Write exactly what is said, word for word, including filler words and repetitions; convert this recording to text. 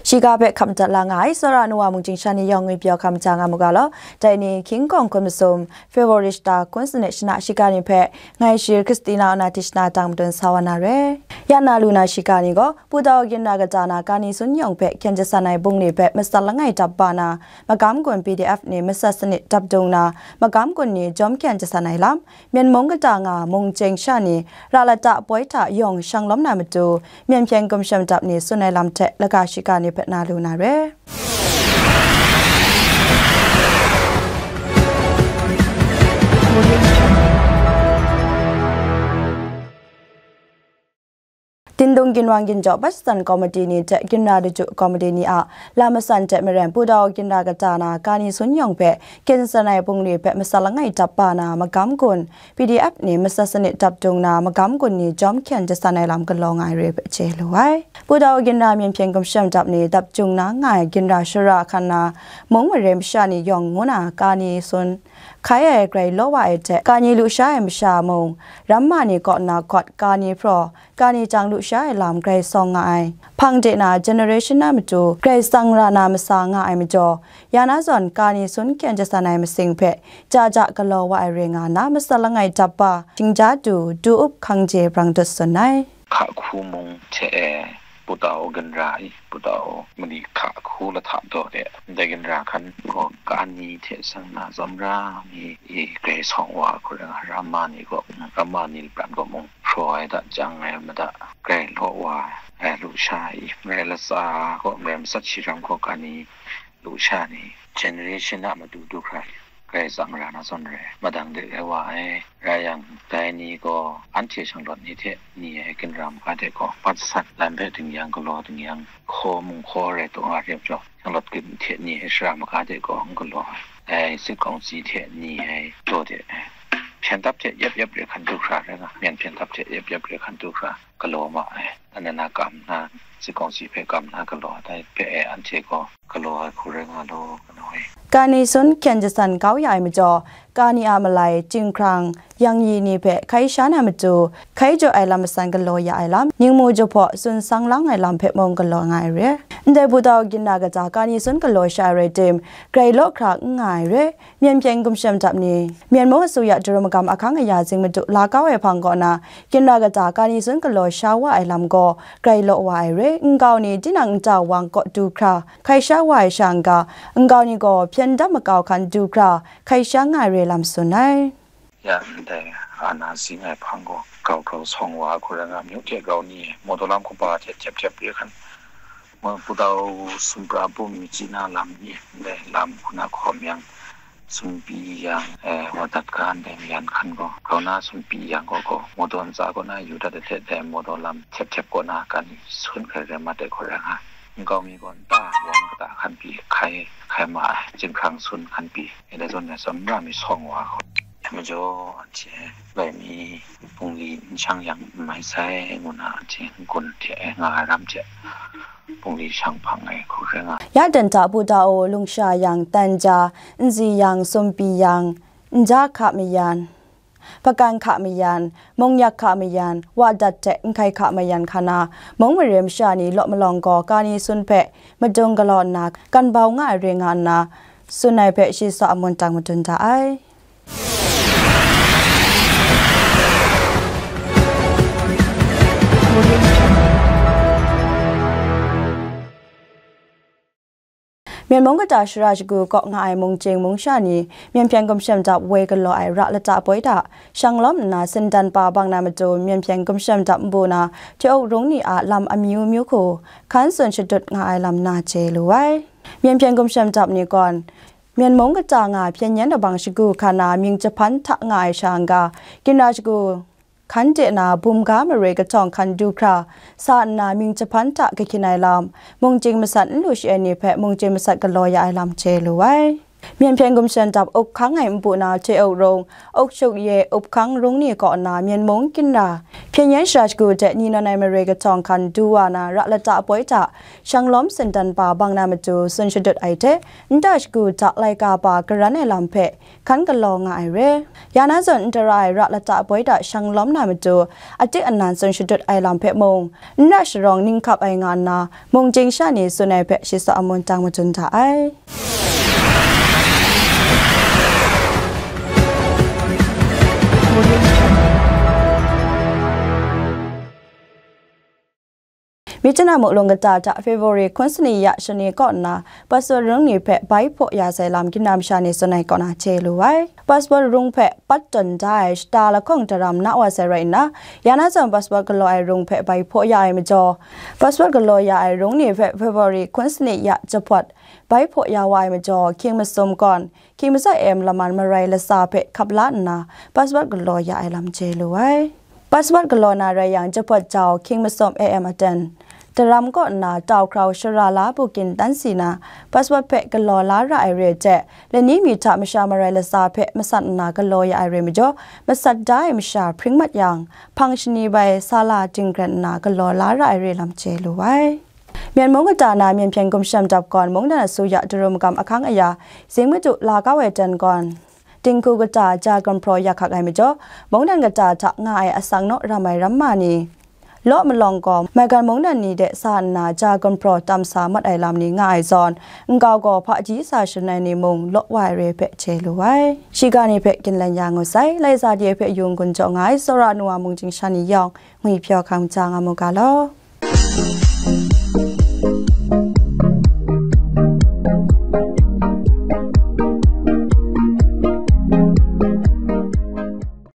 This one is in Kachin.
Shiga hpe hkap madat la nga ai, tsawra ai nu wa mungchying sha ni yawng ngwi pyaw hkam ja nga mu ga law. Dai ni hkying kawng hkun masum, February shata hkun sanit shana shiga ni hpe, ngai Shir Christina Onatishna dang madun sa wa na re. Ya na lu na shiga ni gaw, Pudau ginra kata na Kani Sun yawng hpe hkyen jasan ai bungli hpe masat langai dap ba na, magam gun P D F ni masat sanit dap dung na, magam gun ni jawm hkyen jasan ai lam, Myen mung kata nga mungchying sha ni, ra lata poi hta yawng shang lawm na matu, myen hpyen gumshem dap ni tsun ai lam hte laga shiga ni hpe na lu na re. Dingdung ginwang ginjaw patsan komiti ni hte ginra laju komiti ni a lam masan hte maren Pudau ginra kata na Kani Sun yawng hpe hkyen jasan ai bungli hpe masat langai dap ba na magam gun P D F ni masat sanit dap dung na magam gun ni jawm hkyen jasan ai lam galaw nga ai re hpe chye lu ai. Pudau ginra myen hpyen gumshem dap ni dap jung na nga ai ginra shara hkan na mung mare masha ni yawng ngu na Kani Sun hkai ai grai law wa ai hte Kani lusha ai masha mung ramma ni kaw na hkawt Kani hpraw Kani jang lusha ai lam grai sawng nga ai. Hpang de na generation na matu grai tsang ra na masa nga ai majaw, ya na zawn Kani Sun hkyen jasan ai masing hpe ja ja galaw wa ai re nga na masat langai dap ba, shingja du, du up hkang je brang dut tsun ai. Hka hku mung hte e, Pudau ginra i, Pudau mali hka hku lahta daw de, ndai ginra hkan gaw Kani hte tsang na tsawmra mi i grai sawng wa hku rai nga, ramma ni gaw, ramma ni lapran gaw mung hpraw ai da jang ai mada, grai law wa ai lusha i, marai latsa gaw, marai matsat shiram gaw Kani lusha ni, generation a matu du hkra grai tsang ra na zawn rai, madang de rai wa ai. Rai yang, dai ni gaw anhte shanglawt ni hte ni ai ginra maga de gaw, pat sat lam hpe dingyang galaw dingyang, hkaw mung hkaw rai taw nga re majaw, shanglawt hte ni ai shara maga de gaw n galaw ai, sit kawng si hte ni ai daw de ai. Hpyen dap hte yep yep re hkan du hkra rai nga, myen hpyen dap hte yep yep re hkan du hkra galaw ma ai. Anhte na kam nna, sit kawng si hpe kam nna galaw ai, dai hpe e anhte gaw galaw ai hku rai nga law, kanu e. Kani Sun hkyen jasan kau ya ai majaw, Kani a malai, chyinghkrang, yangyi ni hpe hkai sha na matu, hkai jaw ai lam masan galaw ya ai lam, ningmu jahpaw tsun sang lang ai lam hpe mung galaw nga ai re. Ndai Pudau ginra kata Kani Sun galaw sha ai rai tim, grai law hkra n nga ai re. Myen hpyen gumshem dap ni, Myen mung asuya daru magam ahkang aya zing madu la kau ai hpang kaw na, ginra kata Kani Sun galaw sha wa ai lam gaw grai law wa ai re. Nkau ni tinang nta wang kaw du hkra hkai sha wa ai sha n-ga, nkau ni gaw hpyen dap makau hkan du hkra hkai sha nga ai re lam tsun ai. Ya ndai ana zing ai hpang gaw grau grau sawng wa hku rai nga, myu hte grau ni, mawdaw lam kaba hte hkyep hkyep re hkan, Pudau sumra bum mi chyi na lam ni, ndai lam hku na hkawm yang, sumpi yang, eh, wa dat ga ndai mayan hkan gaw, grau na sumpi yang gaw gaw, mawdaw ntsa kaw na yu dat ai hte, dai mawdaw lam hkyep hkyep kaw na Kani Sun hkrai rai mat ai hku rai nga, nkau mi gaw nta wang kata hkan pyi hkai, hkai ma ai, chyinghkrang Sun hkan pyi, ndai zawn na tsawmra mi sawng wa hku. Dai majaw, anhte bai mi bungli n shang yang n mai sai, ngu na anhte n-gun hte nga ai ram hte bungli shang hpang ai hku rai nga. Ya dan hta Pudau, Lungsha yang, Tanja, Nzi yang, Sumpi yang, Nja hka mayan, Hpakan hka mayan, Mungyak hka mayan, Wa dat hte Nhkai hka mayan hkan na, mung mare masha ni law malawng gaw Kani Sun hpe madung galaw nna, kan bau nga ai re nga nna, tsun ai hpe shi sa amun tang madun da ai. Myen mung kata shara shagu kaw nga ai mungchying mungsha ni, myen hpyen gumshem dap woi galaw ai ra lata poi hta, shang lawm nna, sindan pa bang na matu, myen hpyen gumshem dap npu na, hte-uk rung ni a lam amyu myu hku, hkan tsun shadut nga ai lam na chye lu ai. Myen hpyen gumshem dap ni gawn, Myen mung kata nga hpyen yen labang shagu hkan na mying jahpan hta nga ai sha n-ga, ginra shagu hkan de na bum ga mare kahtawng hkan du hkra, sa nna mying jahpan hta kahkyin ai lam, mungchying masat n lu shi ai ni hpe mungchying masat galaw ya ai lam chye lu ai. Myen hpyen gumshem dap up hkang ai npu na hte up rung, up shuk ye up hkang rung ni kaw na Myen mung ginra, hpyen yen sara shagu hte ni nawn ai mare kahtawng hkan du wa na ra lata poi hta shanglawm sindan pa bang na matu tsun shadut ai hte, nta shagu hta laika pa karan ai lam hpe hkan galaw nga ai re. Ya na zawn, ntara ai ra lata poi hta shanglawm na matu, atik anan tsun shadut ai lam hpe mung, n ra sharawng ning hkap ai nga nna, mung chying sha ni tsun ai hpe shi tsaw amun tang madun da ai. Myichina muk lung kata hta February hkun sanit ya shani kaw nna, passport rung ni hpe bai hpaw ya sai lam ginra masha ni tsun ai kaw na chye lu ai. Passport rung hpe pat tawn da ai shata lahkawng daram na wa sai rai nna, ya na zawn passport galaw ai rung hpe bai hpaw ya ai majaw, passport galaw ya ai rung ni hpe February hkun sanit ya jahpawt bai hpaw ya wa ai majaw, hkying masum kawn, hkying matsat A M laman marai latsa hpe hkap la nna, passport galaw ya ai lam chye lu ai. Passport galaw na rai yang, jahpawt jau hkying masum A M aten, daram kaw nna tau hkrau shara la bukin dan si na, passport hpe galaw la ra ai re hte, lani mi hta masha marai latsa hpe masat nna galaw ya ai re majaw, masat da ai masha hpring mat yang, hpang shani bai sa la dingren nna galaw la ra ai re lam chye lu ai. Myen mung kata na Myen hpyen gumshem dap gawn mungdan asuya darum gam ahkang aya, zing madu la kau ai ten gawn, dinghku kata ja gumhpraw yak hkak ai majaw, mungdan kata hta nga ai asak naw ram ai ramma ni, law malawng gaw, maigan mungdan ni de sa nna ja gumhpraw tam sa mat ai lam ni nga ai zawn, nkau gaw hpaji sa shanai ni mung law wa ai re hpe chye lu ai. Shiga ni hpe ginlan ya ngu sai, lai sa de hpe yung gun jaw nga ai, tsawra nu a mung chying sha ni yawng, ngwi hpyaw hkam ja nga mu ga law.